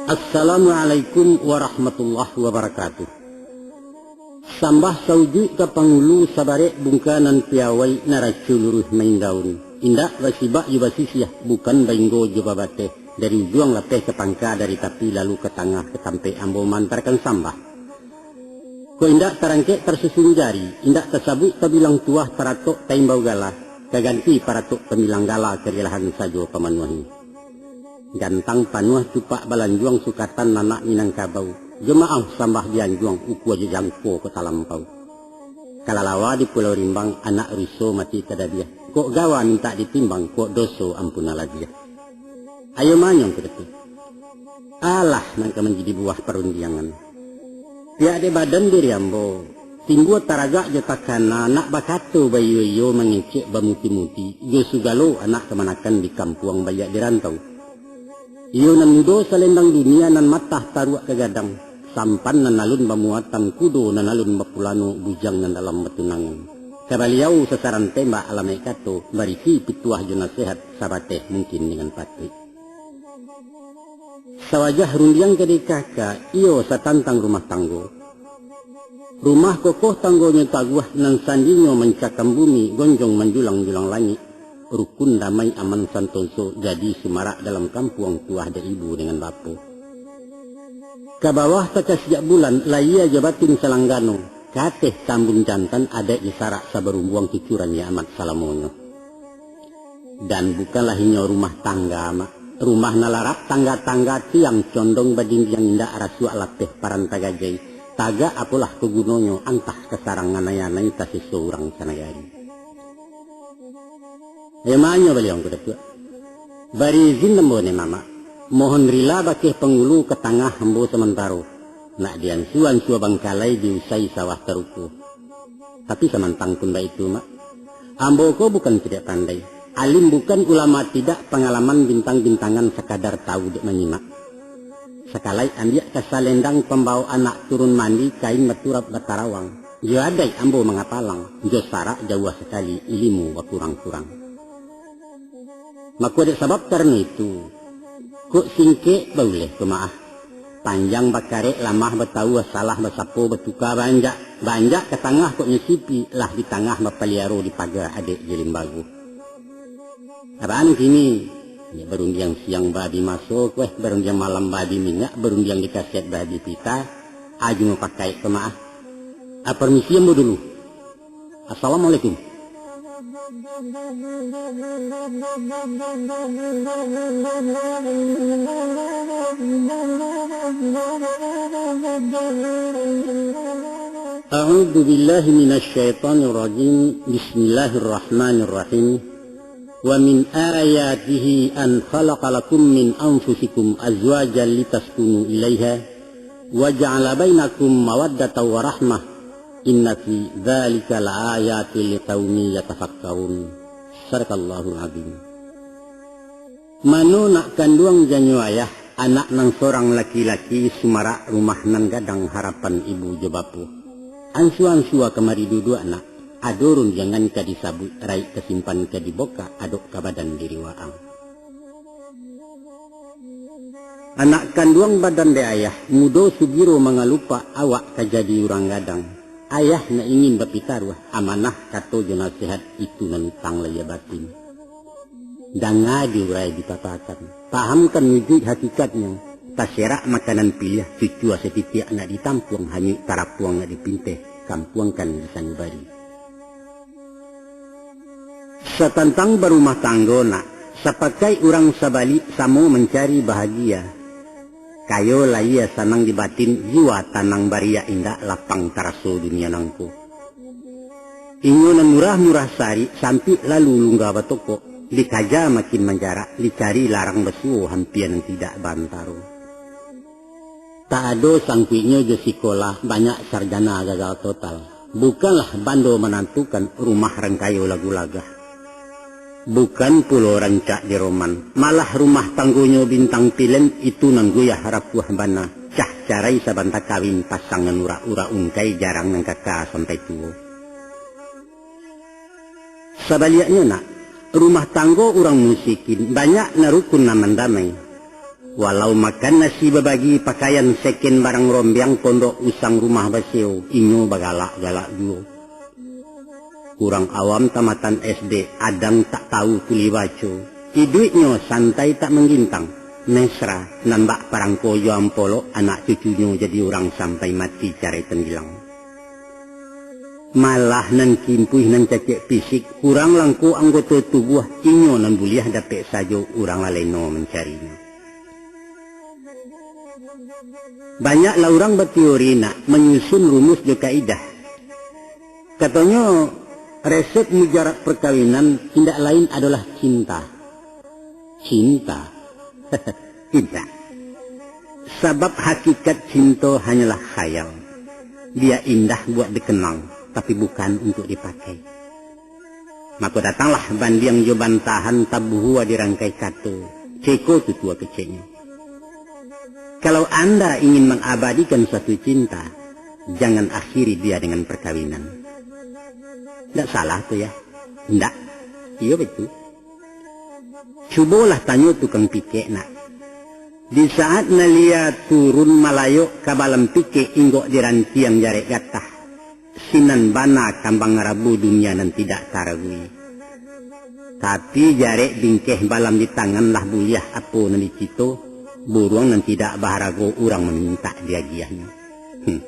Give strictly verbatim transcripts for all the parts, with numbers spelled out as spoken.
Assalamualaikum warahmatullahi wabarakatuh. Sambah saujuik ka pangulu, sabarek bungka nan piawai, naraco luruih main daun. Indak basibak jo basisiah, bukan bainggo jo babateh. Dari ujuang lapeh ka pangka, dari tapi lalu ka tangah, ka tampek ambo maantakan sambah. Kok indak tarangkek tarsusun jari, indak tasabuik tabilang tuah, taratok taimbau gala, ka ganti paratok tambilang gala, karilahan sajo pamanuahi. Gantang panuah cupak balanjuang, sukatan anak Minangkabau, jo maaf sambah dianjuang, ukua jo jangko kok talampau. Kalalawa di Pulau Rimbang, anak ruso mati tadabiah, kok gawa mintak ditimbang, kok doso ampunanlah dia. Ayo manyong ka Datuak. Alah, nan ka manjadi buah parundiangan. Pihak dek badan diri ambo, timbua taragak jo takana, nak bakato baiyo-iyo, mangecek bamuti-muti, jo sugalo anak kamanakan di kampuang baiak di rantau. Iyo nan mudo salendang dunia, nan matah taruak ka gadang, sampan nan alun bamuatan, kudo nan alun bapulano, bujang nan dalam batunangan. Ka baliau sasaran tembak alamaik kato, barisi pituah jo nasehat, sabateh mungkin dengan patuik. Sawajah rundiang ka dikaka, iyo satantang rumah tanggo. Rumah kokoh tanggonyo taguah, nan sandinyo mancakam bumi, gonjong manjulang-julang langik, rukun damai aman santoso, jadi sumarak dalam kampuang, tuah dek ibu dengan bapo. Ka bawah takasiak bulan, lahia jo batin salanggano, ka ateh tambun jantan, adaik jo sarak sabarumbuang, cucuran nyo amat salamonyo. Dan bukanlah inyo rumah tangga, Mak. Rumah nan larap tangga-tangga, tiang condong badindiang, indak rasuak lapeh paranta gajai. Tagak apolah ko gunonyo, antah ka sarang anai-anai, taseso urang sanagari. Ayo manyong baliau ko Datuak. Bari izin ambo ni, Mamak. Mohon rila bakeh pangulu ka tangah ambo samantaro. Nak diansua-ansua bangkalai, diusai sawah taruko. Tapi samantang pun baitu, Mak, ambo ko bukan tidak pandai. Alim bukan, ulama tidak, pangalaman bintang-bintangan, sakadar tahu dek manyimak. Sakalai ambiak ka salendang, pambawo anak turun mandi, kain baturap batarawang. Jo adaik ambo mangapalang, jo sarak jauah sakali, ilimu bakurang-kurang. Mako dek sabab karano itu, kok singkek bauleh ko maah, panjang bakarek, lamah batauah, salah basapo, batuka baanjak, baanjak ka tangah kok nyo sipi, lah di tangah bapaliaro, di paga adaik jo limbago. Abaan kini, nyo barundiang siang babi maso kueh, barundiang malam babi minyak, barundiang di kaset babi pita, aju mapakaik ko maah. Ah, parmisi ambo dulu. Assalamualaikum. A'udzu billahi minasy syaithanir rajim. Bismillahirrahmanirrahim. Wa min ayatihi an khalaqa lakum min anfusikum azwajan litaskunu ilaiha, wa ja'ala bainakum mawaddatan wa rahmah, inna fi dzalika laayatil liqaumin yatafakkarun. Sadaqallahul adzim. Mano nak kanduang janyo ayah, anak nan sorang laki-laki, sumarak rumah nan gadang, harapan ibu jo bapo. Ansua-ansua kamari duduak nak, ado rundiangan ka disabuik, raik tasimpan ka dibokak, adok ka badan diri waang. Anak kanduang badan dek ayah, mudo sugiro mangalupak, awak ka jadi urang gadang. Ayah nak ingin bapitaruah, amanah kato jo nasihat, itu nan utang lahia batin. Danga diurai dipapakan, pahamkan wujuik hakikatnyo, taserak makanan piliah, cucua satitiak nak ditampuang, hanyuik tarapuang nak dipinteh, kampuangkan di sanubari. Satantang barumah tanggo nak, sapakaik urang sabalik, samo mancari bahagia. Kayo lahia sanang di batin, jiwa tanang bariak, indak lapang taraso dunia nangko. Inyo nan murah-murah sarik, sampik lalu lungga batokok, dikaja makin manjarak, dicari larang basuo, hampia nan tidak baantaro. Tak ado sangkuiknyo jo sikolah, banyak sarjana gagal total. Bukanlah bando manantukan, rumah rang kayo lagu lagah. Bukan pulo rancak di roman, malah rumah tanggonyo bintang pilem, itu nan goyah rapuah bana, cah carai sabanta kawin, pasang nan urak-urak ungkai, jarang nan kaka sampai tuo. Sabaliaknyo nak, rumah tanggo urang musikin banyak nan rukun nan mandamai. Walau makan nasi babagi, pakaian seken barang rombiang, pondok usang rumah baseo, inyo bagalak-galak juo. Urang awam tamatan S D, adang tak tahu tuli baco. Iduiknyo santai tak manggintang, mesra, nan bak parangko jo ampolok, anak cucunyo jadi urang sampai mati carai tenggilang. Malah nan kimpuih, nan cacek fisik, kurang langko anggoto tubuah, inyo nan buliah dapek sajo, urang lalai no mancarinyo. Banyaklah urang bateori nak manyusun rumus jo kaidah. Katonyo, resep mujarab perkawinan indak lain adolah cinta. Cinta. Indak. Sabab hakikat cinto hanyolah khayal. Dia indah buat dikenang, tapi bukan untuk dipakai. Mako datanglah bandiang jo bantahan, tabuhua di rangkai kato. Ceko tutua keceknyo. Kalau anda ingin mengabadikan suatu cinta, jangan akhiri dia dengan perkawinan. Ndak salah tu, ya? Ndak. Iyo, betul. Cubolah tanyo tukang pikek nak. Di saat nalia turun malayok ka balam pikek, inggok di rantiang jarek gatah. Sinan bana kambang rabu dunia nan tidak taragui. Tapi jarek bingkeh balam di tangan lah buliah apo nan dicito, buruang nan tidak baharago urang mamintak diagiahnyo. Hmm.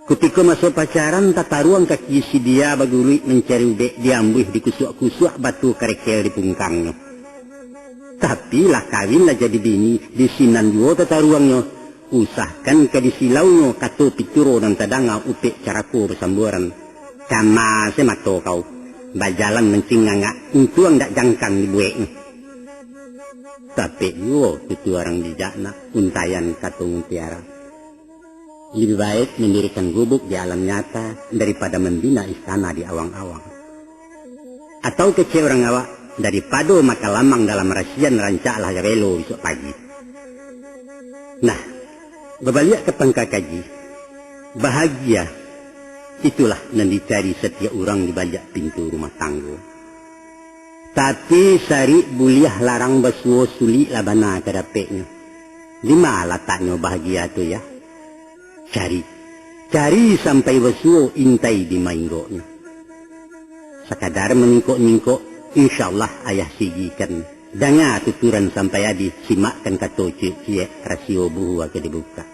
Kutiko maso pacaran, tataruang kaki si dia baguluik mancari ubek, diambuih dikusuak-kusuak, batu karekel dipungkangnyo. Tapi lah kawin, lah jadi bini, di sinan juo tataruangnyo. Usahkan ka disilaunyo, kato pituro nan tadanga, upek carako basambuaran. Kama se mato kau, bajalan mancingangak, untuang dak jangkang dibueknyo. Tapek juo tutu urang bijak nak, untaian kato mutiara. Lebih baik mendirikan gubuk di alam nyata daripada membina istana di awang-awang. Atau kecek urang awak, daripado makan lamang dalam rasian, rancaklah gabelo bisuak pagi. Nah, babaliak ka pangka kaji, bahagia itulah nan dicari satiok urang di baliak pintu rumah tanggo. Tapi sarik buliah larang basuo, sulik lah bana ka dapeknyo. Dima lataknyo bahagia tu, ya? Cari. Cari sampai basuo, intai di mainggoknyo. Sakadar manyingkok-nyingkok, insyaallah ayah sigikan. Danga tuturan sampai abih, simakkan kato ciek-ciek, rasio buhua ka dibukak.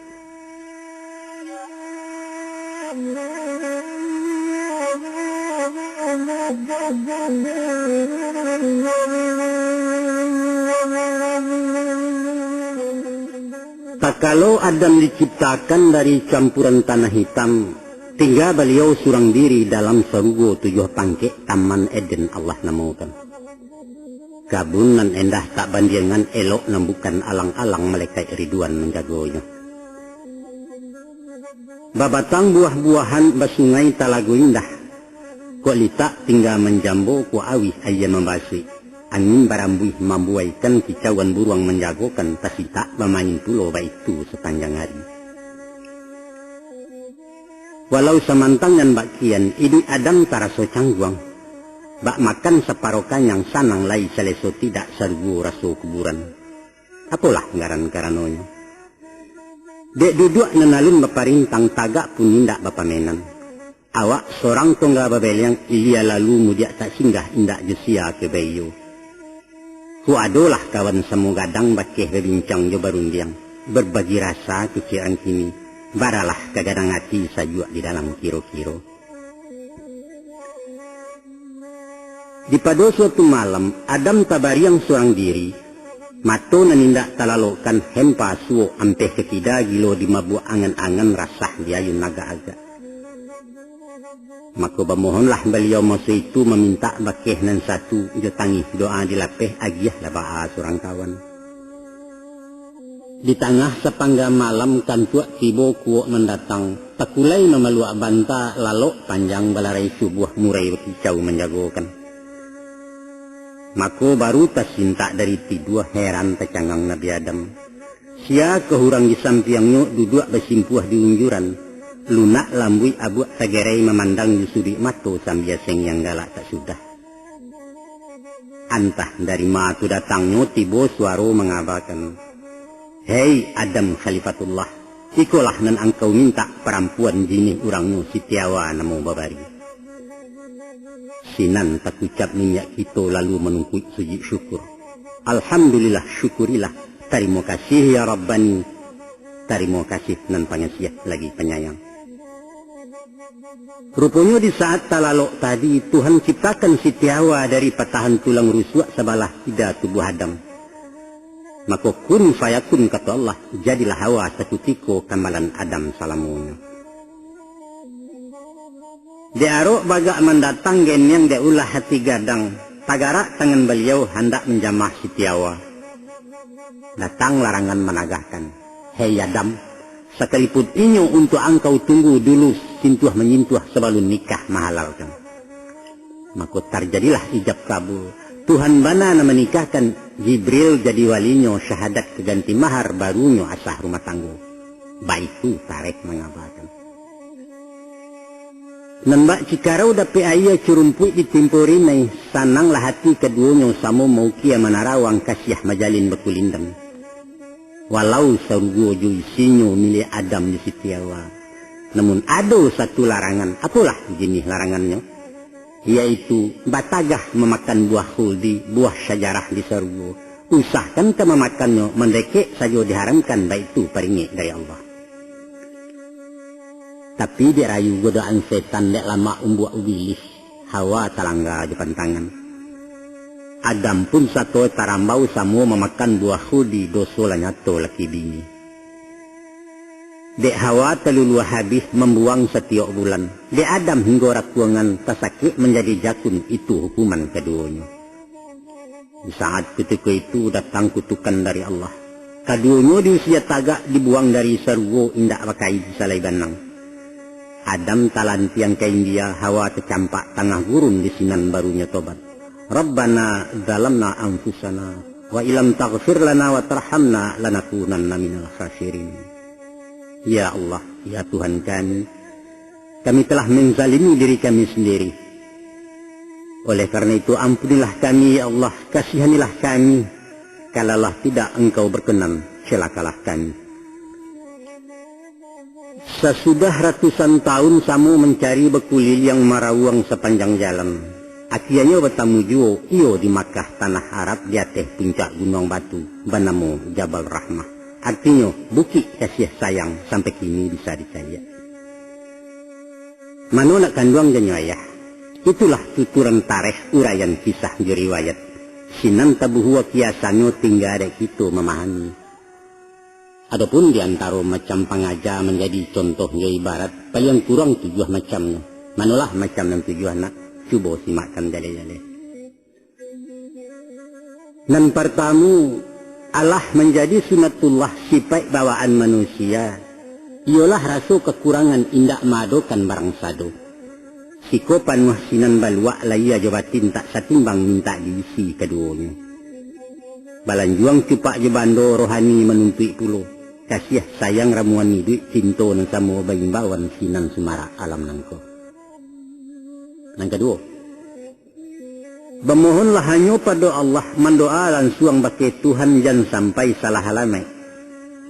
Takalo Adam diciptakan dari campuran tanah hitam, tingga baliau surang diri dalam sarugo tujuah pangkek, Taman Eden Allah namokan. Kabun nan endah tak bandiangan, elok nan bukan alang-alang, malaikat Ridwan manjagonyo. Babatang buah-buahan, basungai talago indah. Kok litak tingga manjambo, kok awih aia mambasuik. Angin barambuih mambuaikan, kicauan buruang manjagokan, tasitak bamain pulo, baitu sapanjang ari. Walau samantang nan bak kian, iduik Adam taraso cangguang. Bak makan saparo kanyang, sanang lai saleso tidak, sarugo raso kuburan. Apolah ngaran karanonyo? Dek duduak nan alun baparintang, tagak pun indak bapamenan. Awak sorang tongga babeleang, ilia lalu mudiak tak singgah, indak jo sia ka baiyo. Kok adolah kawan samo gadang, bakeh babincang jo barundiang, barbagi rasa kecek urang kini, baralah ka gadang ati, sajuak di dalam kiro-kiro. Di pado suatu malam, Adam tabariang surang diri, mato nan indak talalokkan, hempa suok ampeh ka kida, gilo dimabuak angan-angan, rasah diayun agak-agak. Mako bamohonlah baliau maso itu, mamintak bakeh nan satu, jo tangih doa dilapeh, agiahlah baa surang kawan. Di tangah sapangga malam, kantuak tibo kuok nan datang, takulai mamaluak banta, lalok panjang balarai subuah, murai bakicau manjagokan. Mako baru tasintak dari tidua, heran tacangang Nabi Adam. Sia ka urang di sampiangnyo, duduak basimpuah di unjuran. Lunak lambuik abuak tagerai mamandang di suduik mato sambia sengiang galak tak sudah. Antah dari ma tu datangnyo tibo suaro mangabakan, "Hei Adam Khalifatullah, ikolah nan angkau mintak parampuan jinih urangnyo Siti Hawa namo babari." Sinan takucap niniak kito lalu manungkuik sujud syukur. Alhamdulillah, syukurilah. Tarimo kasih ya Rabbani. Tarimo kasih nan pangasiah lagi panyayang. Ruponyo di saat talalok tadi, Tuhan ciptakan Siti Hawa dari patahan tulang rusuak sabalah kida tubuah Adam. Mako kun fayakun kato Allah, jadilah Hawa sakutiko kambalan Adam salamonyo. Dek arok bagak mandatang geniang dek ulah hati gadang, tagarak tangan baliau handak manjamah Siti Hawa. Datang larangan managahkan, "Hei Adam, sakalipun inyo untuak angkau tunggu dulu sintuah-manyintuah sabalun nikah mahalalkan." Mako tarjadilah ijab kabul. Tuhan bana nan manikahkan, Jibril jadi walinyo, syahadat ka ganti mahar, barunyo asah rumah tanggo. Baitu tarikh mangabakan. Nan bak cikarau dapek aia, curumpuik ditimpo rinai, sananglah hati kaduonyo samo maukia manarawang, kasiah majalin bakulindang. Walau sarugo jo isinyo milik Adam di Siti Hawa, namun ado satu larangan, apolah jinih larangannyo? Yaitu batagah mamakan buah khuldi, buah syajarah di sarugo. Usahkan ka mamakannyo, mandekek sajo diharamkan, baitu paringek dari Allah. Tapi dek rayu godaan setan, dek lamak umbuak ubilih, Hawa talangga jo pantangan. Adam pun sato tarambau samo mamakan buah khuldi, doso lah nyato laki bini. Dek Hawa taluluah habih mambuang satiok bulan, dek Adam hinggo rakuangan tasakik manjadi jakun, itu hukuman kaduonyo. Di saat kutiko itu datang kutukan dari Allah. Kaduonyo diusia tagak, dibuang dari sarugo, indak bakain salai banang. Adam talantiang ka India, Hawa tacampak tangah gurun, di sinan barunyo tobat. "Rabbana zalamna anfusana, wa illam taghfir lana wa tarhamna lanakunanna minal khasirin." Ya Allah, ya Tuhan kami, kami telah menzalimi diri kami sendiri. Oleh karena itu, ampunilah kami, ya Allah, kasihanilah kami. Kalaulah tidak Engkau berkenan, celakalah kami. Sasudah ratusan tahun samo mancari, bakuliliang marawuang sapanjang jalan, akianyo batamu juo iyo di Makkah, tanah Arab, di ateh puncak gunuang batu, banamo Jabal Rahmah. Artinyo, Bukik Kasiah Sayang, sampai kini bisa dicaliak. Mano nak kanduang janyo ayah? Itulah tuturan tarikh, uraian kisah jo riwayat. Sinan tabuhua kiasannyo, tingga dek kito mamahami. Adopun di antaro macam pangaja manjadi contoh jo ibarat, paliang kurang tujuah macamnyo. Manolah macam nan tujuah nak? Cubo simakkan jaleh-jaleh. Nan partamu, alah manjadi sunatullah sipaik bawaan manusia, iyolah raso kakurangan indak maadokan barang sado. Siko panuah sinan baluak, lahia jo batin tak satimbang, mintak diisi kaduonyo. Balanjuang cupak jo bando, rohani manuntuik pulo. Kasiah sayang ramuan iduik, cinto nan samo baimbauan, sinan sumarak alam nangko. Nan kaduo, bamohonlah hanyo pado Allah, mandoa lansuang bakeh Tuhan, jan sampai salah alamaik.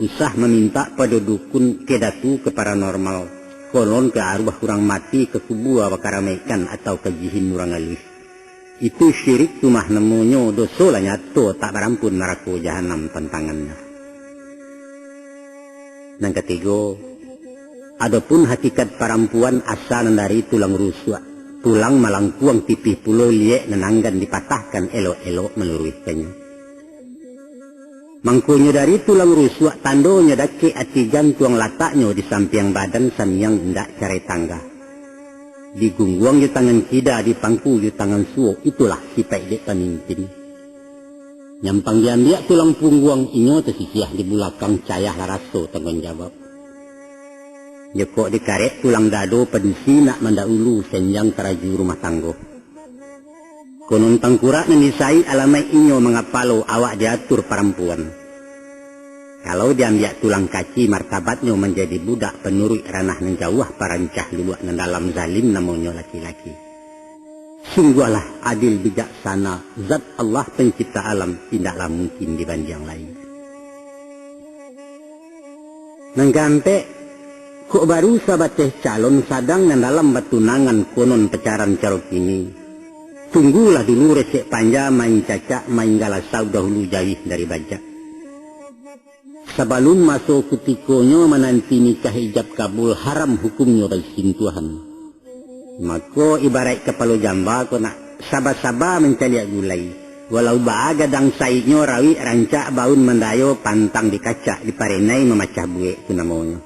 Usah mamintak pado dukun, ka datu, ka paranormal, konon ka aruah urang mati, ka kubua bakaramaikkan, atau ka jihin urang aluih. Itu syirik tu mah namonyo, doso lah nyato tak barampun, narako jahanam tantangannyo. Nan katigo, adopun hakikat parampuan asa nan dari tulang rusuak, tulang malangkuang tipih pulo, liek nan anggan dipatahkan, elok-elok maluruihkannyo. Mangkonyo dari tulang rusuak, tandonyo dakek ati, gantuang lataknyo di sampiang badan, samiang indak carai tangga. Digungguang jo tangan kida, dipangku jo tangan suo, itulah sipaik dek pamimpin. Nyampang diambiak tulang pungguang, inyo tasisiah di bulakang, cayah lah raso tangguang jawab. Jokok dikarek tulang dado, padusi nak mandaulu, senjang taraju rumah tanggo. Konon tangkurak nan disaik, alamaik inyo mangapalo, awak diatur parampuan. Kalau diambiak tulang kaci, martabatnyo manjadi budak, panuruik ranah nan jauah, parancah luluak nan dalam, zalim namonyo laki-laki. Sungguahlah adil bijaksana, zat Allah pencipta alam, indaklah mungkin dibandiang lai. Nan kaampek, kok baru sabateh calon, sadang nan dalam batunangan, konon pacaran caro kini. Tunggulah dulu resek panja, main cacak, main galasa, dahulu jauah dari bajak. Sabalun maso kutikonyo, mananti nikah ijab kabul, haram hukumnyo basintuahan. Mako, ibaraik kapalo jamba ko nak, saba-saba mancaliak gulai. Walau baa gadang saiknyo, rawik rancak baun mandayo, pantang dikacak diparenai, mamacah buek tu namonyo.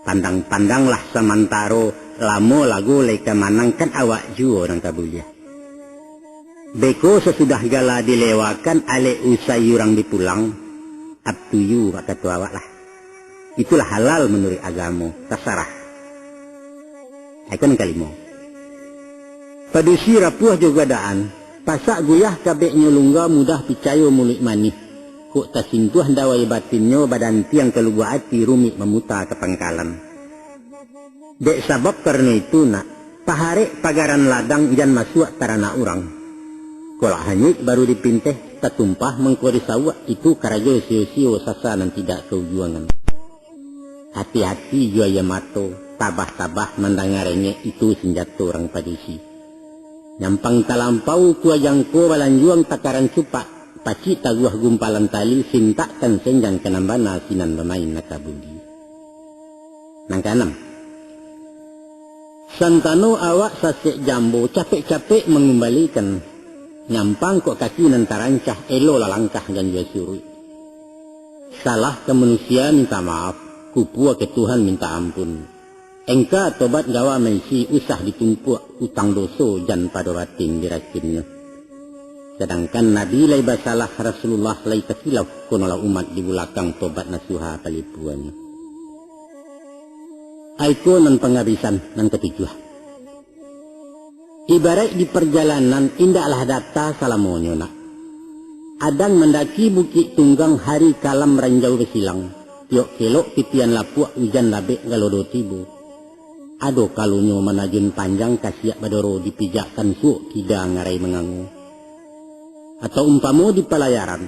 Pandang-pandanglah samantaro, lamo lago lai ka manang, kan awak juo nan ka buliah. Beko sasudah gala dilewakan, alek usai urang dipulang, up to you, bak kato awak lah. Itulah halal manuruik agamo, tasarah. Iko nan kalimo. Padusi rapuah jo gadaan, pasak guyah kabeknyo lungga, mudah picayo muluik manih. Kok tasintuah dawai batinnyo, badantiang ka lubuak ati, rumik mamuta ka pangkalan. Dek sabab karano itu nak, paharek pagaran ladang, jan masuak taranak urang. Kolak hanyuik baru dipinteh, tatumpah mangko disauak, itu karajo sio-sio, sasa nan tidak kaujuangan. Hati-hati jo aia mato, tabah-tabah mandanga rengek, itu sanjato urang padusi. Nyampang talampau kua jangko, balanjuang takaran supak, pacik taguah gumpalan tali, sintakkan senjang ka nan bana, sinan bamain naka budi. Nan kaanam, santano awak sasek jambo, capek-capek mangumbalikan, nyampang kok kaki nan tarancah, elo lah langkah ganjua suruik. Salah ka manusia minta maaf, kupua ka Tuhan minta ampun. Engka tobat gawa maisi, usah ditumpuak utang doso, jan pado batin diracunnyo. Sadangkan Nabi lai basalah, Rasulullah lai takilauf, konolah umat di bulakang tobat nasuha palipuannyo. Aiko nan pangabisan nan katujuah. Ibaraik di parjalanan, indaklah data salamonyo nak. Adang mandaki Bukik Tunggang, hari kalam ranjau basilang, tiok kelok titian lapuak, ujan labek galodo tibo. Ado kalonyo manajun panjang, kasiak badoro dipijakkan, suok kida ngarai mangango. Atau umpamo di palayaran,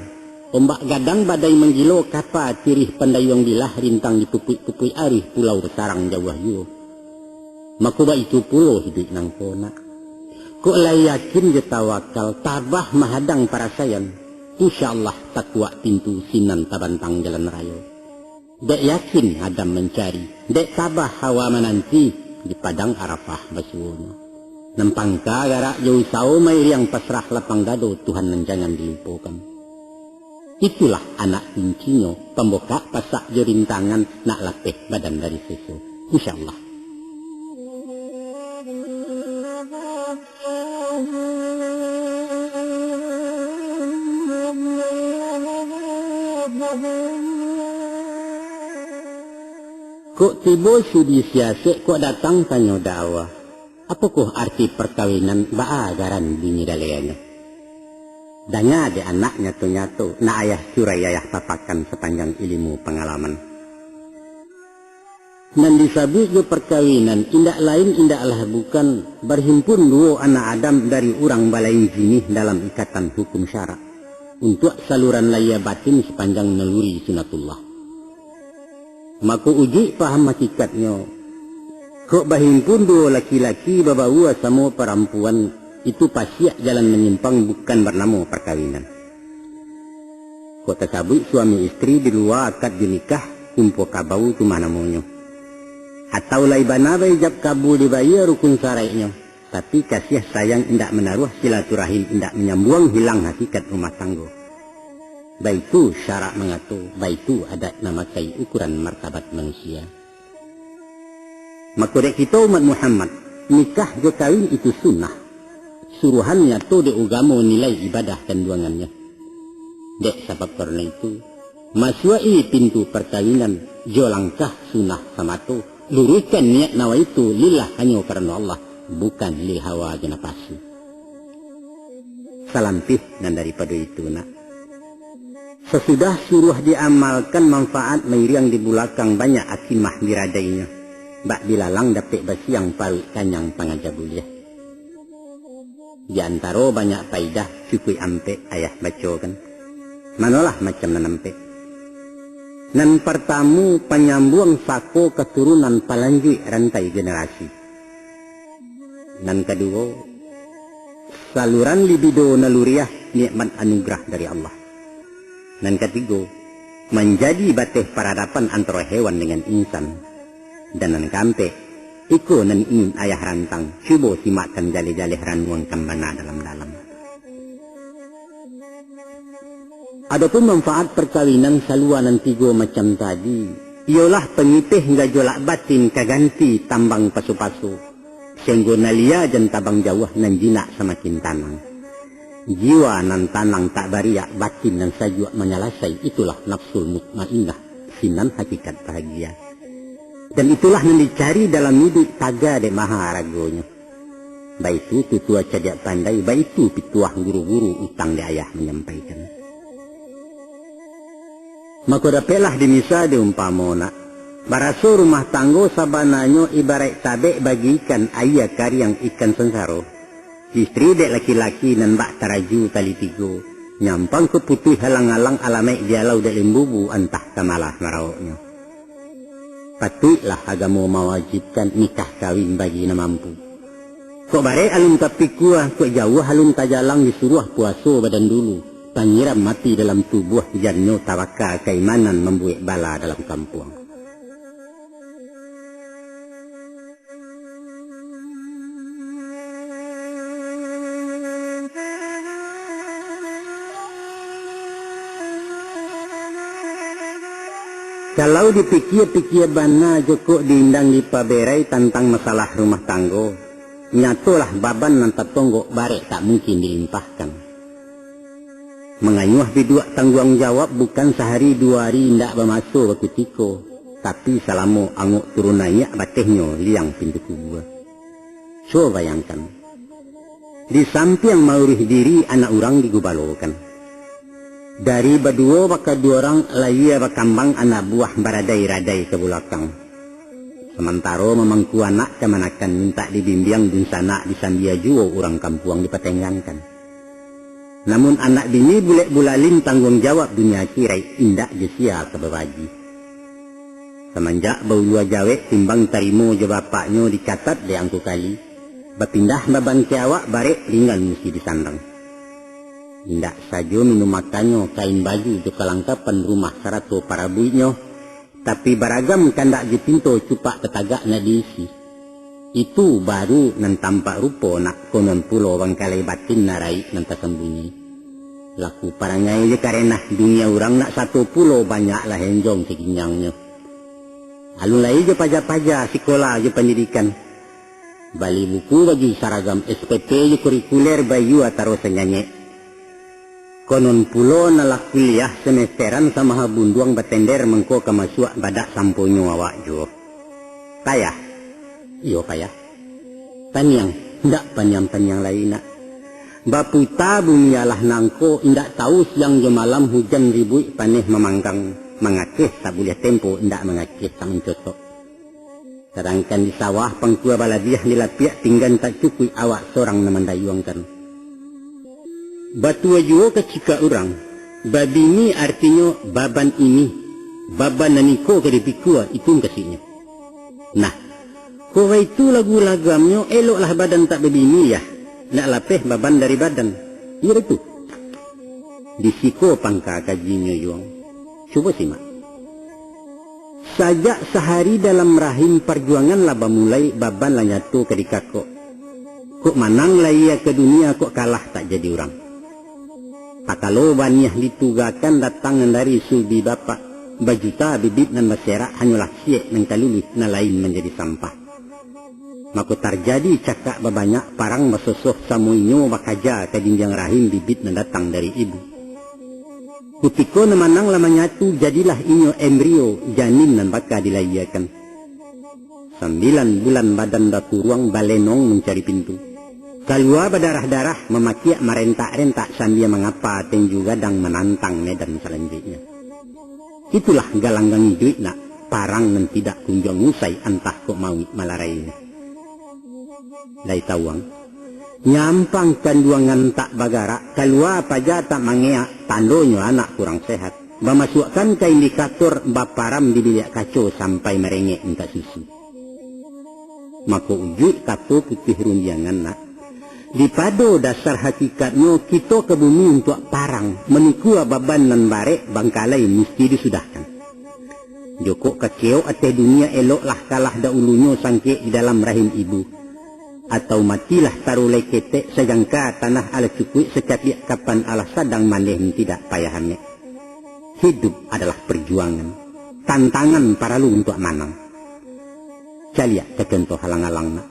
ombak gadang badai manggilo, kapa tirih pandayuang bilah, rintang dipupuik-pupuik arih, pulau basarang jauah juo. Mako baitu pulo hiduik nangko nak. Kok lai yakin jo tawakal, tabah mahadang parasaian, insya Allah takuak pintu, sinan tabantang jalan rayo. Dek yakin Adam mancari, dek tabah Hawa mananti, di padang Arafah basuonyo. Nan pangka garak jo usawo, mairiang pasrah lapang dado, Tuhan nan jangan dilupokan. Itulah anak kuncinyo, pambukak pasak jo rintangan, nak lapeh badan dari seso. Insya Allah. Kok tibo sudi siasek, kok datang tanyo dawa. Apokoh arti parkawinan, baa garan bunyi daleanyo? Danga dek anak nyato-nyato, nak ayah curai ayah papakan, sapanjang ilimu pangalaman. Nan disabuik jo parkawinan, indak lain indaklah bukan, barhimpun duo anak Adam dari urang balain jinih dalam ikatan hukum syarak, untuak saluran lahia batin sapanjang naluri sunatullah. Mako ujuik paham hakikatnyo, kok bahimpun duo laki-laki, babaua samo parampuan, itu pasiak jalan manyimpang, bukan barnamo parkawinan. Kok tasabuik suami istri di lua akad jo nikah, kumpo kabau tu mah namonyo. Atau lai bana baijab kabul dibayia rukun saraiknyo, tapi kasiah sayang indak manaruah, silaturahim indak manyambuang, hilang hakikat rumah tanggo. Baitu syarak mangato, baitu adat namakai ukuran martabat manusia. Mako dek kito umat Muhammad, nikah jo kawin itu sunnah. Suruhan nyato dek ugamo, nilai ibadah kanduangannyo. Dek sabab karano itu, masuak-i pintu parkawinan jo langkah sunnah samato, luruihkan niat nawaitu lillah, hanyo karano Allah, bukan lil hawa jo napasu. Salampih nan daripado itu nak, Sasudah suruah diamalkan, manfaat mairiang di bulakang, banyak akimah biradainyo. Bak bilalang dapek basiang, paruik kanyang pangaja buliah. Di antaro banyak paidah, cukuik ampek ayah bacokan. Manolah macam nan ampek. Nan partamo, panyambuang sako katurunan, palanjuik rantai generasi. Nan kaduo, saluran libido naluriah, nikmat anugerah dari Allah. Nan katigo, manjadi bateh paradapan antaro hewan dengan insan. Dan nan kaampek, iko nan ingin ayah rantang, cubo simakkan jaleh-jaleh ranuangkan bana dalam-dalam. Adopun manfaat parkawinan salua nan tigo macam tadi, iyolah pangipeh gajolak batin ka ganti tambang paso-paso, sahinggo nan lia jan tabang jauah, nan jinak samakin tanang. Jiwa nan tanang tak bariak, batin nan sajuak manyalasai, itulah nafsul mutmainnah, sinan hakikat bahagia. Dan itulah nan dicari dalam iduik, taga dek maha aragonyo. Baitu tutua cadiak pandai, baitu pituah guru-guru, utang di ayah manyampaikan. Mako dapeklah dimisa diumpamo nak, baraso rumah tanggo sabananyo ibaraik tabek bagikan aia kariang ikan sansaro. Istri dek laki-laki nan bak taraju tali tigo, nyampang ka putuih alang-alang, alamaik dialau dek limbubu, antah ka malah marawoknyo. Patuiklah agamo mawajibkan nikah kawin bagi nan mampu. Kok barek alun tapikua, kok jauah alun tajalang, disuruah puaso badan dulu, panyiram api dalam tubuah, jannyo tabaka kaimanan, mambuek bala dalam kampuang. Kalau dipikia-pikia bana, jokok diindang dipaberai tantang masalah rumah tanggo, nyatolah baban nan tatonggok barek tak mungkin dilimpahkan. Mangayuah biduak tangguang jawab bukan sahari duo hari, indak bamaso bakutiko, tapi salamo angok turun naiak batehnyo liang pintu kubua. Cubo bayangkan, di sampiang mauruih diri anak urang digubalokan. Dari baduo bakaduo urang, layie bakambang anak buah baradai-radai ka bulakang. Samantaro mamangku anak kamanakan mintak dibimbiang dunsanak disambia juo urang kampuang dipatenggangkan. Namun anak bini bulek bulalin tangguang jawab dunia akiraik indak jo sia ka babagi. Samanjak baulua jawek timbang tarimo jo bapaknyo dicatat dek angku kali, bapindah babangke awak barek ringan musti disandang. Indak sajo minum makannyo, kain baju jo kalangkapan rumah sarato parabuiknyo, tapi baragam kandak jo pinto cupak tatagak nak diisi. Itu baru nan tampak rupo nak, konon pulo bangkalai batin nak raik nan tasambunyi. Laku parangai jo karenah dunia urang nak sato pulo banyaklah enjong saginjangnyo. Alun lai jo paja-paja sikola jo pandidikan. Bali buku baju saragam S P P jo kurikuler baiyo ataro sanyanyek. Konon pulo nan lah kuliah semesteran samaha bunduang batender mangko ka masuak badak samponyo awak juo. Payah? Iyo payah. Paniang? Ndak paniang-paniang lai nak. Baputa bumi alah nangko, indak tahu siang jo malam hujan ribuik paneh mamanggang, mangakeh tak buliah tempo, indak mangakeh tak mancotok. Sadangkan di sawah pangkua balabiah, di lapiak pinggan tak cukuik, awak sorang nan mandayuangkan. Batua juo kacikak urang, babini artinyo baban ini, baban nan iko ka dipikua, itu mukasuiknyo. Nah, kok baitu lagu lagamnyo, eloklah badan tak babini, yah, nak lapeh baban dari badan. Iyo itu. Di siko pangka kajinyo, Yuang. Cubo simak. Sajak sahari dalam rahim, parjuangan lah bamulai, baban lah nyato ka dikakok. Kok manang lahia ka dunia, kok kalah tak jadi urang. Takalo baniah ditugakan, datang nan dari sulbi bapak, bajuta bibit nan baserak, hanyolah siek nan ka luluih, nan lain manjadi sampah. Mako tarjadi cakak babanyak, parang basosoh, samo inyo bakaja ka jinjiang rahim bibit nan datang dari ibu. Kutiko nan manang lah manyatu, jadilah inyo embrio, janin nan baka dilahiakan. Sambilan bulan badan bakuruang, balenong mancari pintu. Kalua badarah-darah, mamakiak marentak-rentak sambia mangapa tinju gadang manantang medan salanjuiknyo. Itulah galanggang iduik nak, parang nan tidak kunjuang usai, antah kok mauik malarainyo. Lai tawuang. Nyampang kanduangan tak bagarak, kalua paja tak mangeak, tandonyo anak kurang sehat. Bamasuakkan ka indikator, baparam di biliak kaco sampai marengek mintak susu. Mako ujuik kato putuih rundiangan nak, dipado dasar hakikatnyo kito ka bumi untuak parang, manikua baban nan barek, bangkalai musti disudahkan. Jokok kakeok ateh dunia, eloklah kalah dahulunyo sangkek di dalam rahim ibu. Atau matilah tarulai ketek, sajangka tanah alah cukuik, sacapiak kapan alah sadang mandeh, tidak payah amek. Hidup adalah perjuangan, tantangan paralu untuak manang. Caliak ka contoh alang-alang nak.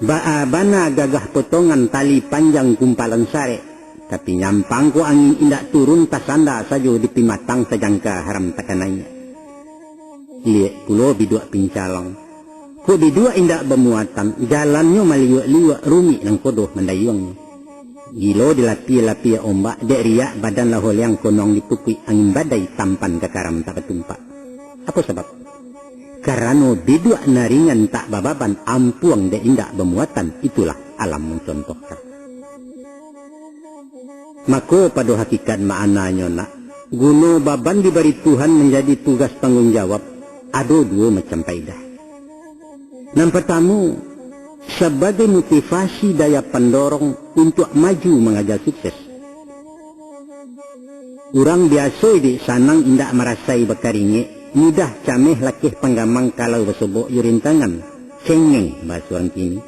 Baa bana gagah potongan tali panjang kumpalan sarek, tapi nyampang ko angin indak turun, tasanda sajo di pimatang, sajangka haram takanai. Liek pulo biduak pincalang. Kok biduak indak bamuatan, jalannyo maliuak-liuak, rumik nan kodoh mandayuangnyo. Gilo dilapia-lapia ombak, dek riak badan lah holeang, konong dipukuik angin badai, tampan ka karam tak batumpak. Apo sabab? Karano biduak nan ringan tak bababan, ampuang dek indak bamuatan, itulah alam mancontohkan. Mako, pado hakikat maknanyo nak, guno baban dibari Tuhan manjadi tugas tangguang jawab, ado duo macam paidah. Nan partamo, sabagai motivasi daya pandorong untuak maju mangaja sukses. Urang biaso iduik sanang indak marasai bakaringek, mudah cameh lakeh panggamang kalau basobok jo rintangan, cengeng bahaso urang kini.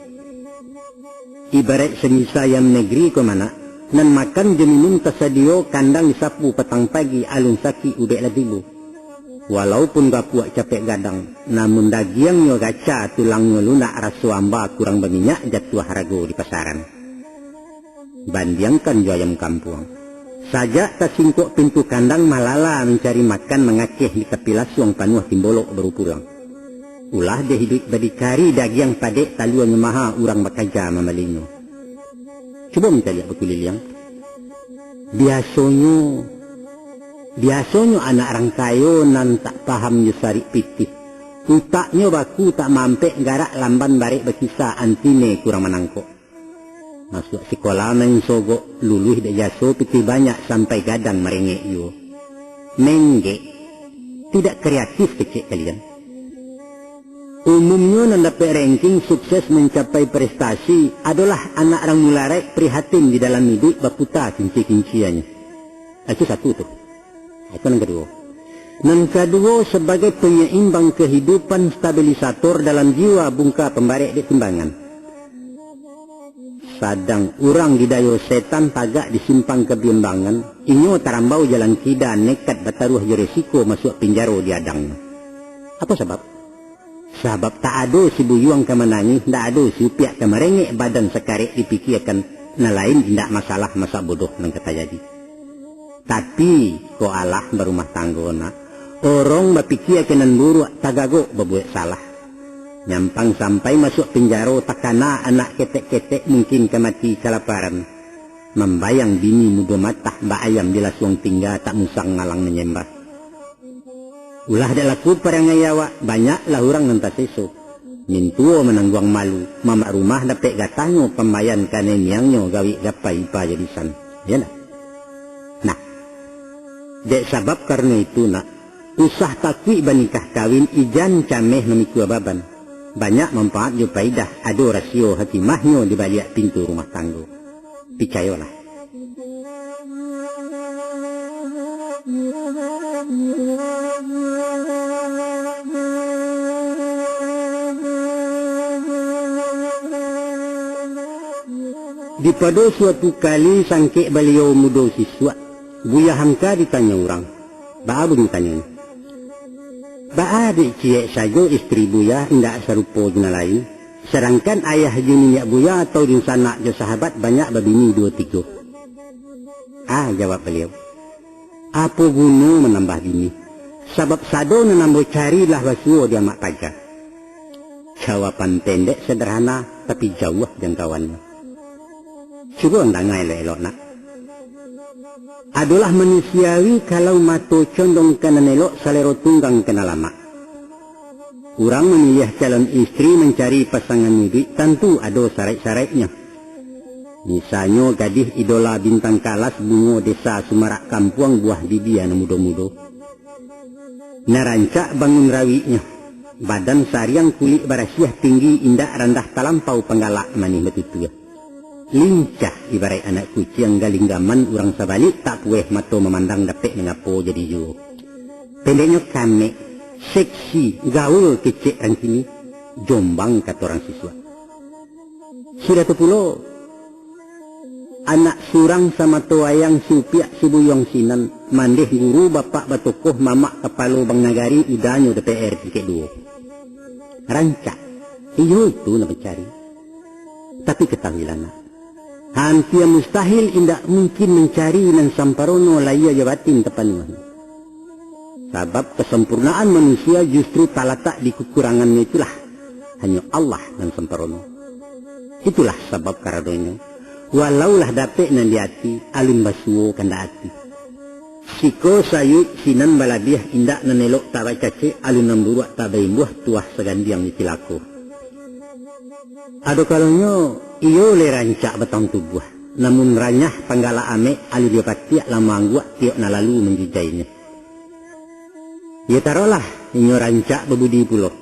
Ibaraik samisa ayam negeri ko manak, nan makan jo minum tasadio, kandang disapu patang pagi, alun sakik ubek lah tibo. Walaupun gapuak capek gadang, namun dagiangnyo gaca, tulangnyo lunak, raso amba kurang baminyak, jatuah harago di pasaran. Bandiangkan jo ayam kampuang. Sajak tasingkok pintu kandang, malala mancari makan, mangakeh di tapi lasuang, panuah timbolok baru pulang. Ulah dek iduik badikari, dagiang padek taluanyo maha, urang bakaja mambalinyo. Cubo mancaliak bakuliliang. Biasonyo, biasonyo anak rang kayo nan tak paham jo sarik pitih. Utaknyo baku tak mampek, garak lamban barek bakisa, antine kurang manangkok. Masuak sikola main sogok, luluih dek jaso pitih banyak, sampai gadang marengek juo. Menggek, tidak kreatif kecek kalian. Umumnyo nan dapek ranking sukses mancapai prestasi adolah anak rang mularik prihatin di dalam iduik baputa kinci-kinciannyo. Itu satu tu. Itu nan kaduo. Nan kaduo, sabagai panyaimbang kahidupan, stabilisator dalam jiwa, bungka pambarek dek timbangan. Sadang urang didayo setan tagak di simpang kabiambangan, inyo tarambau jalan kida, nekat bataruah jo resiko masuak pinjaro di adang. Apo sabab? Sabab tak ado si buyuang ka manangih, ndak ado si upiak ka marengek, badan sakarek dipikiakan, nan lain indak masalah, masak bodoh nan ka tajadi. Tapi, kok alah barumah tanggo nak, orong bapikia ka nan buruak, tagagok babuek salah. Nyampang sampai masuak pinjaro, takana anak ketek-ketek, mungkin ka mati kalaparan. Mambayang bini mudo matah, baayam di lasuang tingga, tak musang ngalang manyembah. Ulah dek laku parangai awak, banyaklah urang nan taseso. Mintuo manangguang malu, mamak rumah dapek gatahnyo, pambayan kanai miangnyo, gawik gapai ipa jo bisan. Iyo ndak? Nah, dek sabab karano itu nak, usah takuik banikah kawin, ijan cameh mamikua baban. Banyak manfaat jo paidah, ado rasio hakimahnyo di baliak pintu rumah tanggo. Picayolah. Dipado suatu kali sangkek baliau mudo sisuak, Buya Hamka ditanyo urang. Baa bunyi tanyo? Baa dek ciek sajo istri Buya indak sarupo jo nan lain, sadangkan ayah jo niniak Buya atau dunsanak jo sahabat banyak babini duo tigo? Ah, jawab baliau, apo guno manambah bini, sabab sado nan ambo cari lah basuo di amak paja. Jawaban pendek sederhana, tapi jauah jangkauannyo. Cubo ang danga elok-elok, nak. Adolah manusiawi kalau mato condong ka nan elok, salero tunggang ka nan lamak. Urang mamiliah calon istri mancari pasangan iduik tantu ado saraik-saraiknyo. Misalnyo gadih idola bintang kalas, bungo desa sumarak kampuang, buah bibia nan mudo-mudo. Nan rancak bangun rawiknyo, badan sariang kulik barasiah, tinggi indak randah talampau, panggalak manih batutua. Lincah ibaraik anak kuciang, galinggaman urang sabalik, tak pueh mato mamandang, dapek mangapo jadi juo. Pendeknyo kamek, seksi, gaul kecek rang kini, jombang kato rang sisuak. Sudah tu pulo, anak surang samato wayang, si upiak si buyuang sinan, mandeh guru bapak batokoh, mamak kapalo bank nagari, udanyo D P R tingkek duo. Rancak, iyo itu nan mancari. Tapi katahuilah, nak, hampia mustahil indak mungkin mancari nan samparono, lahia jo batin tapanuahnyo. Sabab kasampurnaan manusia justru talatak di kakurangannyo itulah. Hanyo Allah nan samparono. Itulah sabab karanonyo, walau lah dapek nan di ati, alun basuo kandak ati. Siko sayuik sinan balabiah, indak nan elok tak bacacek, alun nan buruak tak baimbuah, tuah sagandiang di cilako. Ado kalonyo iyo lai rancak batang tubuah, namun ranyah panggalak amek, alun iyo patiak lah maangguak, tiok nan lalu manjijainyo. Iyo tarolah, inyo rancak babudi pulo.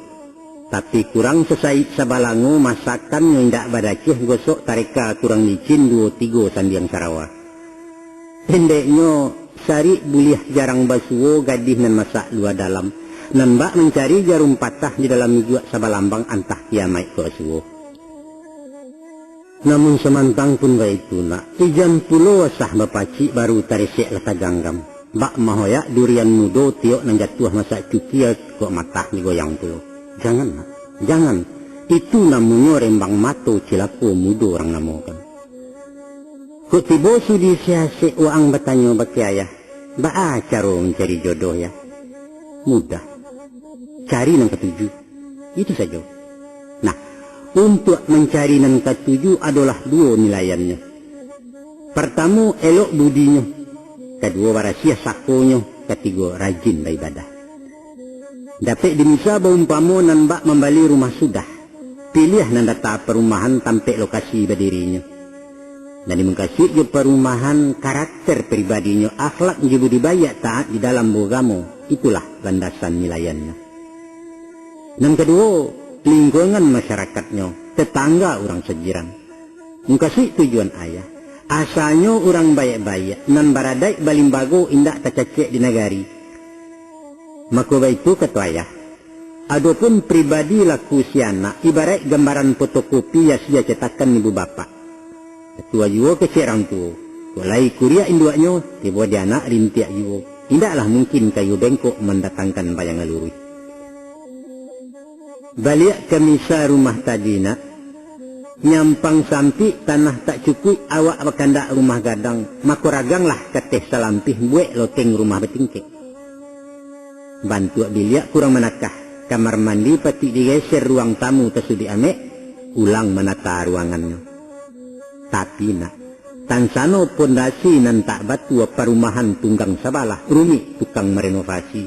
Tapi kurang sasaik sabalango, masakannyo indak badaceh, gosok tareka kurang licin, duo tigo sandiang sarawa. Pendeknyo, sarik buliah jarang basuo, gadih nan masak lua dalam, nan bak mancari jarum patah, di dalam ijuak sabalambang, antah kiamaik ko basuo. Namun samantang pun baitu, nak, ijam pulo asah bapacik, baru taresek lah taganggam. Bak mahoyak durian mudo, tiok nan jatuah masak cukia, kok matah digoyang pulo. Jangan, nak, jangan. Itu namonyo rembang mato, cilako mudo urang namokan. Kok tibo sudi siasek, waang batanyo bak ayah, baa caro mancari jodoh, Yah? Mudah. Cari nan katuju. Itu sajo. Nah, untuak mancari nan katuju adolah duo nilaiannyo. Partamo, elok budinyo. Kaduo, barasiah sakonyo. Katigo, rajin baibadah. Dapek dimisa baumpamo nan bak mambali rumah sudah. Piliah nan data parumahan, tampek lokasi badirinyo. Nan dimukasuik jo parumahan, karakter pribadinyo, akhlak jo budi baiak, taat di dalam baugamo, itulah landasan nilaiannyo. Nan kaduo, lingkungan masyarakatnyo, tetangga urang sajiran. Mukasuik tujuan ayah, asalnyo urang baiak-baiak, nan baradaik balimbago, indak tacacek di nagari. Mako baitu kato ayah, adopun pribadi laku si anak, ibaraik gambaran fotokopi, asia cetakan ibu bapak. Batua juo kecek rang tuo, kok lai kuriak induaknyo, tibo di anak rintiak juo. Indaklah mungkin kayu bengkok mandatangkan bayangan luruih. Baliak ka misa rumah tadi, nak. Nyampang sampik, tanah tak cukuik, awak bakandak rumah gadang, mako raganglah kateh salampih, buek loteng rumah batingkek. Bantuak biliak kurang manakah, kamar mandi patik digeser, ruang tamu tasuduik amek, ulang manata ruangannyo. Tapi, nak, tansano pondasi nan tak batua, parumahan tunggang sabalah, rumik tukang marenovasi.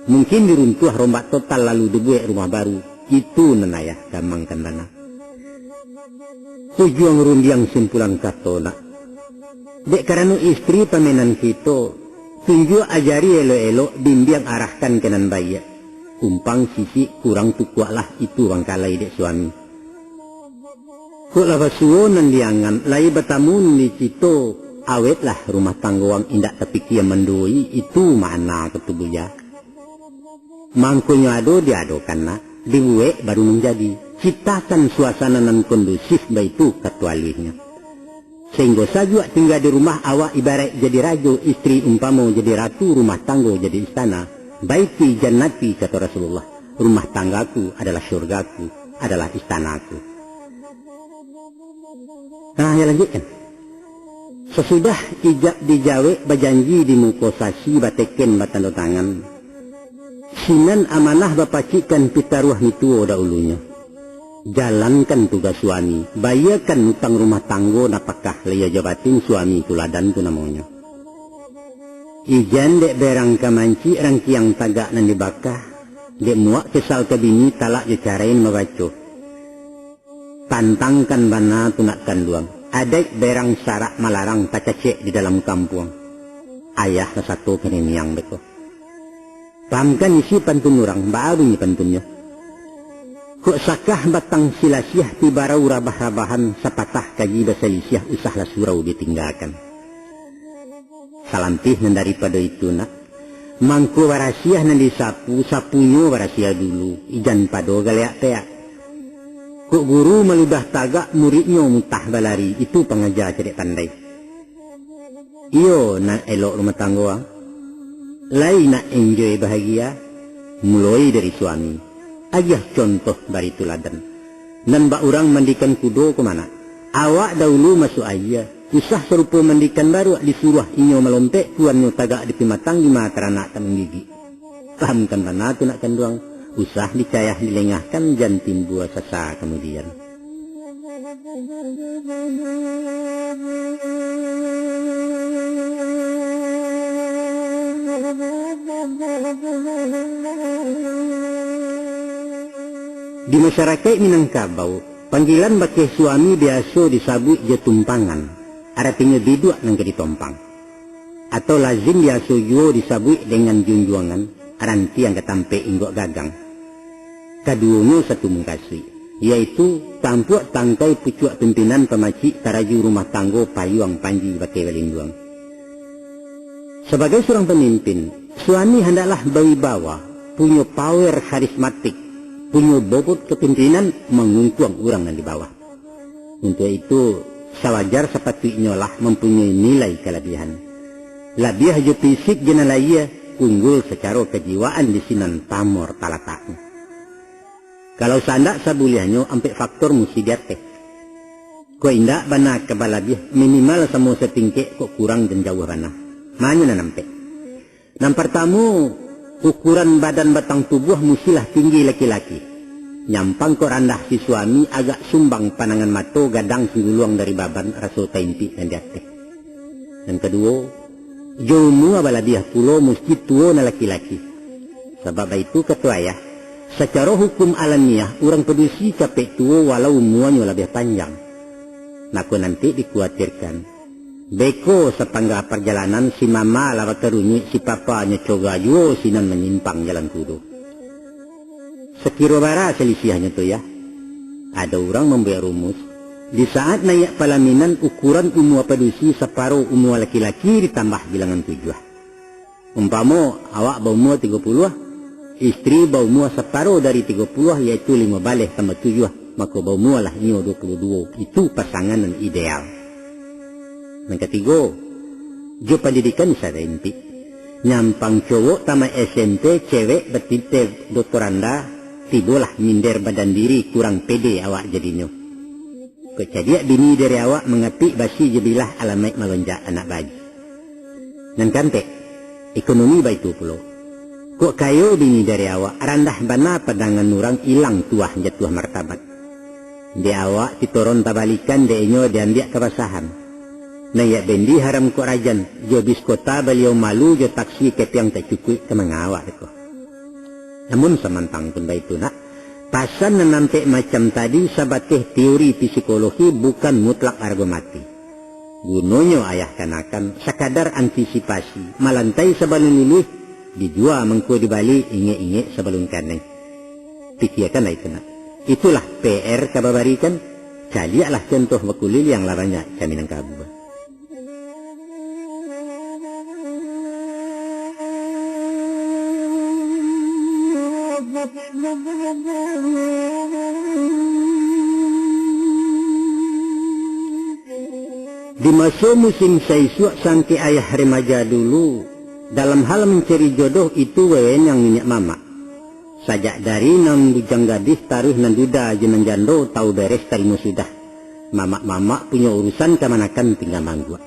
Mungkin diruntuah rombak total, lalu dibuek rumah baru. Itu nan ayah gamangkan danga. Ujuang rundiang simpulan kato, nak. Dek karano istri pamenan kito, tunjuak ajari elok-elok, bimbiang arahkan ka nan baiak. Kumpang sisik kurang tukuaklah, itu bangkalai dek suami. Kok lah basuo nan diangan, lai batamu nan dicito, awetlah rumah tanggo ang, indak tapikia manduoi, itu makna kato buya. Mangkonyo ado diadokan, nak, dibuek baru manjadi. Ciptakan suasana nan kondusif, baitu kato aluihnyo. Sahinggo sajuak tingga di rumah, awak ibaraik jadi rajo, istri umpamo jadi ratu, rumah tanggo jadi istana. Baiti jannati, kato Rasulullah, rumah tanggaku adalah syurgaku, adalah istanaku. Nah, ya lanjutkan. Sasudah ijab dijawek, bajanji di muko sasi, bateken batando tangan, sinan amanah bapacikkan, pitaruah mituo dahulunyo. Jalankan tugas suami, bayiakan utang rumah tanggo, napakah lai jabatin suami tuladan tu namonyo. Ijan dek berang ka mancik, rangkiang tagak nan dibaka, dek muak kesal ka bini, talak jo carain mabaco. Tantangkan bana tu nak kanduang, adaik berang sarak malarang tacacek di dalam kampuang. Ayah lah sato ka niniang beko. Pahamkan isi pantun urang, baa bunyi pantunnyo. Kok sakah batang silasiah, tibarau rabah-rabahan, sapatah kaji basalisiah, usahlah surau ditinggakan. Salampih nan daripado itu, nak, mangko barasiah nan disapu, sapunyo barasiah dulu, ijan pado galeak peak. Kok guru maludah tagak, muridnyo mutah balari, itu pangaja cadiak pandai. Iyo, nak elok rumah tanggo, ah. Lai nak enjoy bahagia, muloi dari suami. Agiah contoh bari tuladan. Nan bak urang mandikan kudo ko ma nak? Awak dahulu masuak aia, usah sarupo mandikan baruak, disuruah inyo malompek, tuannyo tagak di pimatang, dima taranak tak manggigik. Pahamkan bana tu nak kanduang, usah dicayah dilengahkan, jan timbua sasa kamudian. Di masyarakaik Minangkabau, panggilan bakeh suami biaso disabuik jo tumpangan, aratinyo biduak nan ka ditompang. Atau lazim biaso juo disabuik dengan junjuangan, arantiang ka tampek inggok gagang. Kaduonyo satu mukasuik, yaitu tampuak tangkai pucuak pimpinan pamacik taraju rumah tanggo payuang panji bakeh balinduang. Sabagai surang pamimpin, suami handaklah bawibawa, punyo power karismatik, punyo bobot kapimpinan mangungkuang urang nan di bawah. Untuak itu, sawajar sapatuiknyo lah mampunyoi nilai kalabiahan. Labiah jo fisik jo nan lahia, unggul sacaro kajiwaan di sinan pamor talataknyo. Kalau sandak sabuliahnyo, ampek faktor musti diateh. Kok indak bana ka balabiah, minimal samo satingkek, kok kurang jan jauah bana. Manyo nan ampek. Nan partamo, ukuran badan batang tubuah mustilah tinggi laki-laki. Nyampang kok randah si suami, agak sumbang panangan mato, gadang singguluang dari baban, raso taimpik nan di ateh. Nan kaduo, jo umua balabiah pulo musti tuo nan laki-laki. Sabab baitu kato ayah, sacaro hukum alamiah, urang padusi capek tuo walau umuanyo labiah panjang. Mako nanti dikuatirkan, beko sapangga parjalanan si mama lah bakarunyuik, si papa nyo coga juo sinan manyimpang jalan kudo. Sakiro bara salisiahnyo tu, yah? Ado urang mambuek rumus, di saat naiak palaminan, ukuran umua padusi saparo umua laki-laki ditambah bilangan tujuah. Umpamo, awak baumua tigo puluah, istri baumua saparo dari tigo puluah, yaitu limo baleh tambah tujuah, mako baumualah inyo duo puluah duo. Itu pasangan nan ideal. Nan katigo, jo pandidikan sarintik. Nyampang cowok tamat S M P, cewek batiteh doktoranda, tibolah minder badan diri, kurang pede awak jadinyo. Kok cadiak bini dari awak, mangapik basi jo bilah, alamaik malonjak anak baji. Nan kaampek, ekonomi baitu pulo. Kok kayo bini dari awak, randah bana pandangan urang, ilang tuah jatuah martabat. Dek awak titoron tabalikan, dek inyo diambiak kabasahan. Naiak bendi haram kok rajan, jo bis kota baliau malu, jo taksi kepiang tak cukuik, ka manga awak ko. Namun samantang pun baitu nak, pasan nan ampek macam tadi sabateh teori psikologi, bukan mutlak arago mati. Gunonyo ayah kanakan sakadar antisipasi, malantai sabalun luluih, dijua mangko dibali, ingek-ingek sabalun kanai. Pikiakanlah itu nak. Itulah P R ka babarikan, caliaklah contoh bakuliliang lah banyak ka Minangkabau. Di maso musim saisuak sangkek ayah remaja dulu, dalam hal mancari jodoh itu wewenang niniak mamak. Sajak dari nan bujang gadih taruih nan duda jo nan jando, tau beres tarimo sudah. Mamak-mamak punyo urusan, kamanakan tingga mangguak.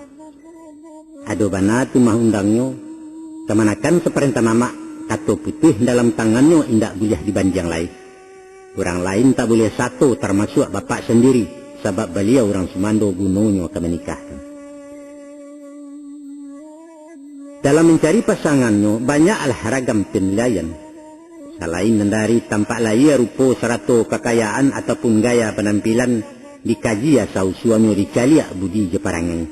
Ado bana tu mah undangnyo, kamanakan saparentah mamak, kato putuih dalam tangannyo indak buliah dibandiang lai. Urang lain tak buliah sato, tarmasuak bapak sandiri, sabab baliau urang sumando gunonyo ka manikahkan. Dalam mancari pasangannyo, banyaklah ragam panilaian. Salain nan dari tampak lahia, rupo, sarato kakayaan ataupun gaya panampilan, dikaji asa usuangnyo, dicaliak budi jo parangai.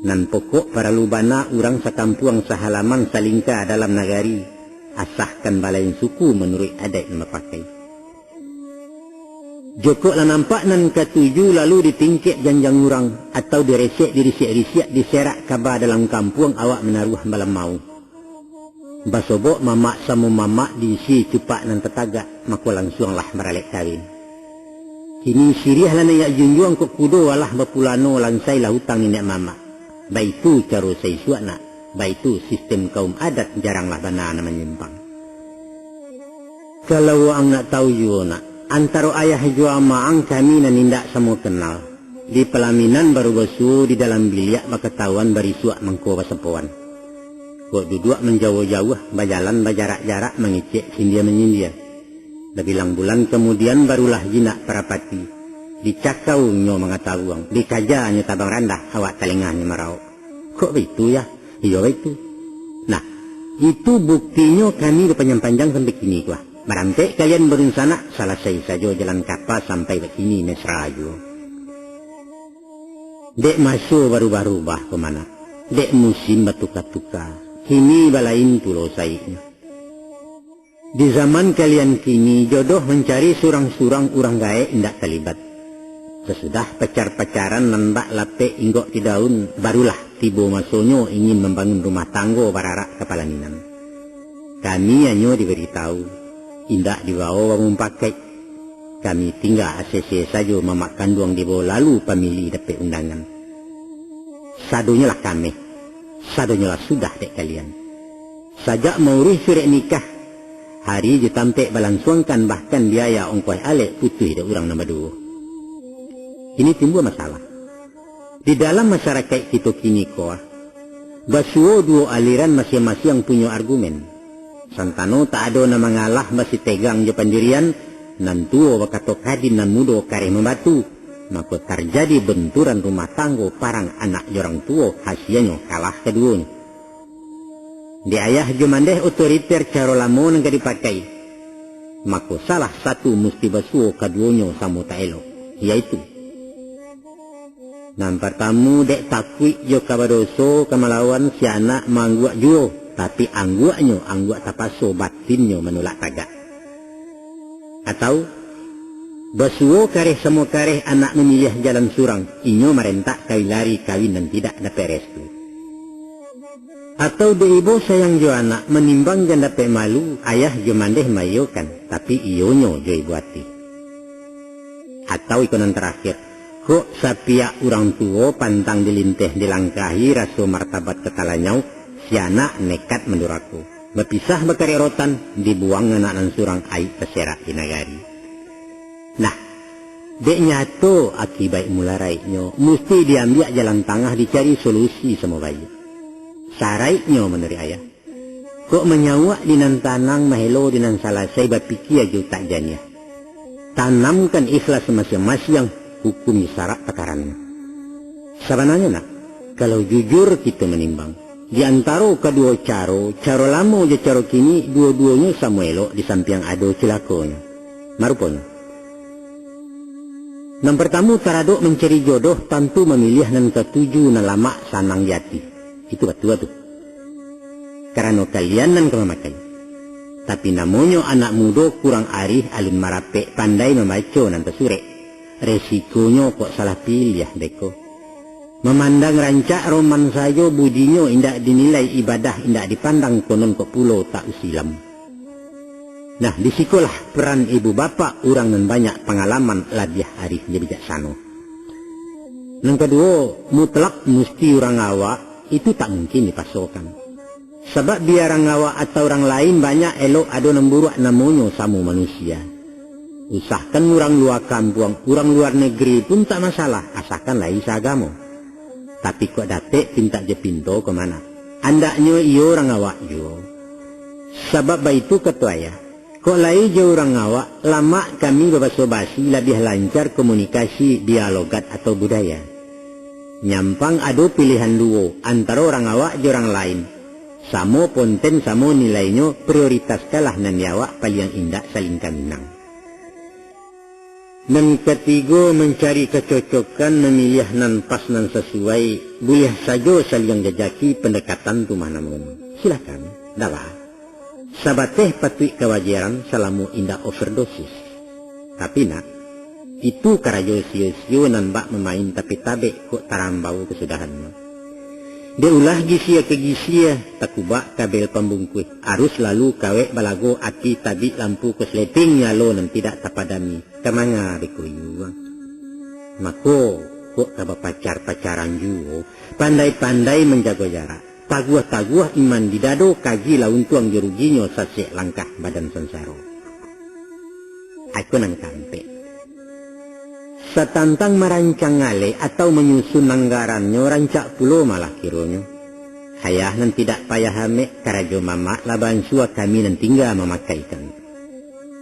Nan pokok paralu bana urang sakampuang, sahalaman, salingka dalam nagari, asahkan balain suku manuruik adaik nan bapakai. Jokok lah nampak nan katuju, lalu ditingkek janjang urang, atau diresek, dirisiak-risiak, diserak kaba dalam kampuang, awak manaruah balamau. Basobok mamak samo mamak, diisi cupak nan tatagak, mako lansuanglah baralek kawin. Kini siriahlah nan jak junjuang, kok kudo alah bapulano, lansailah utang niniak mamak. Baitu caro saisuak nak, baitu sistem kaum adat, jaranglah bana nan manyimpang. Kalau waang nak tahu juo nak, antaro ayah jo amaang kami nan indak samo kenal. Di palaminan baru basuo, di dalam biliak bakatahuan, barisuak mangko basapoan. Kok duduak manjauah-jauah, bajalan bajarak-jarak, mangecek sindia manyindia. Babilang bulan kamudian, barulah jinak parapati. Dicakau nyo mangataruang, dikaja nyo tabang randah, awak talengahnyo maraok. Kok baitu, yah? Iyo, baitu. Nah, itu buktinyo kami bapanjang-panjang sampai kini ko, ah. Barampek kalian badunsanak, salasai sajo jalan kapa, sampai bakini mesra juo. Dek maso barubah-rubah ko mah nak, dek musim batuka-tuka, kini balain pulo saiknyo. Di zaman kalian kini, jodoh mancari surang-surang, urang gaek indak talibat. Sasudah pacar-pacaran nan bak lapek inggok di daun, barulah tibo masonyo ingin mambangun rumah tanggo bararak ka palaminan. Kami hanyo dibari tahu, indak dibawo bamupakaik. Kami tingga asese sajo mamak kanduang dibawo lalu pamilih dapek undangan. Sadonyo lah kameh, sadonyo lah sudah dek kalian. Sajak mauruih surek nikah, hari jo tampek balansuangkan, bahkan biaya ongkoh alek putuih dek urang nan baduo. Kini timbua masalah. Di dalam masarakaik kito kini ko, ah, basuo duo aliran masiang-masiang punyo argumen. Santano tak ado nan mangalah basitegang jo pandirian, nan tuo bakato kadin, nan mudo kareh mambatu, mako tarjadi benturan rumah tanggo, parang anak jo urang tuo, hasianyo kalah kaduonyo. Dek ayah jo mandeh otoriter caro lamo nan ka dipakai, mako salah satu musti basuo kaduonyo samo tak elok, yaitu, nan partamu, dek takuik jo ka badoso ka malawan, si anak maangguak juo, tapi angguaknyo angguak tapaso, batinnyo manulak tagak. Atau, basuo kareh samo kareh, anak mamiliah jalan surang, inyo marentak kawin lari, kawin nan tidak dapek restu. Atau dek ibo sayang jo anak, manimbang jan dapek malu, ayah jo mandeh maiyokan, tapi iyonyo jo ibo ati. Atau iko nan tarakhir, kok sapiak urang tuo pantang dilinteh dilangkahi, raso martabat ka talanyau, si anak nekat mandurako. Bapisah bakarek rotan, dibuang anak nan surang, aib taserak di nagari. Nah, dek nyato akibaik mularaiknyo, musti diambiak jalan tangah, dicari solusi samo baiak. Saraiknyo manuruik ayah, kok manyauak di nan tanang, mahelo di nan salasai, bapikia jo utak janiah. Tanamkan ikhlas masiang-masiang, hukum jo sarak takarannyo. Sabananyo nak, kalau jujur kito manimbang, di antaro kaduo caro, caro lamo jo caro kini, duo-duonyo samo elok di sampiang ado cilakonyo. Maruponyo, nan partamu, taradok mancari jodoh, tantu mamiliah nan katuju, nan lamak sanang di ati. Itu batua tu. Karano kalian nan ka mamakai. Tapi namonyo anak mudo kurang arih, alun marapek, pandai mambaco nan tasurek. Resikonyo kok salah piliah beko. Mamandang rancak roman sajo, budinyo indak dinilai, ibadah indak dipandang, konon kok pulo tak usilam. Nah, di sikolah peran ibu bapak, urang nan banyak pangalaman, labiah arih jo bijaksano. Nan kaduo, mutlak musti urang awak, itu tak mungkin dipasokan. Sabab bia urang awak atau urang lain banyak elok, ado nan buruak, namonyo samo manusia. Usahkan urang lua kampuang, urang luar negeri pun tak masalah, asakan lai saagamo. Tapi kok dapek pintak jo pinto ko mah nak, andaknyo iyo urang awak juo. Sabab baitu kato ayah, Kok lai jo urang awak, lamak kami babaso basi, labiah lancar komunikasi, dialogat atau budaya. Nyampang ado pilihan duo antaro urang awak jo urang lain, samo ponten, samo nilainyo, prioritaskanlah nan di awak, paliang indak saling ka minang. Nan katigo, mancari kacocokan, mamiliah nan pas, nan sasuai, buliah sajo saliang jajaki, pandekatan tu mah namonyo. Silakan, dalah. Sabateh patuik kawajaran, salamo indak overdosis. Tapi nak, itu karajo sio-sio, nan bak mamain tapi tabek, kok tarambau kasudahannyo. Dek ulah gisia ka gisia, takubak kabel pambungkuih, arus lalu kawek balago, api tabik lampu kosleting, nyalo nan tidak tapadami, ka manga beko yuang. Mako, kok ka bapacar-pacaran juo, pandai-pandai manjago jarak, taguah-taguah iman di dado, kaji lah untuang jo ruginyo, sasek langkah badan sansaro. Iko nan kaampek. Satantang marancang alek atau manyusun anggarannyo, rancak pulo malah kironyo. Ayah nan tidak payah amek, karajo mamak lah baansua, kami nan tingga mamakaikan.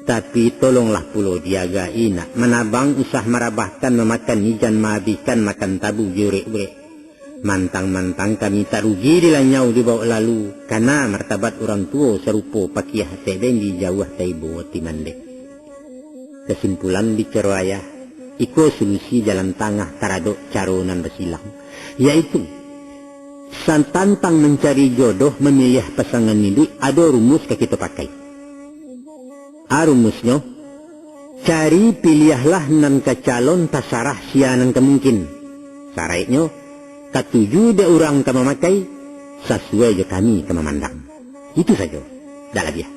Tapi tolonglah pulo diagai nak, manabang usah marabahkan, mamakan ijan maabihkan, makan tabu jo urek-urek. Mantang-mantang kami tak rugi dilanyau dibaok lalu, kana martabat urang tuo, sarupo pakiah ateh bendi, jauah taibo ati mandeh. Kasimpulan bicaro ayah, iko solusi jalan tangah taradok caro nan basilang, yaitu, satantang mancari jodoh, mamiliah pasangan iduik, ado rumus ka kito pakai. A rumusnyo, cari piliahlah nan ka calon, tasarah sia nan ka mungkin. Saraiknyo, katuju dek urang ka mamakai, sasuai jo kami ka mamandang. Itu sajo, dak labiah.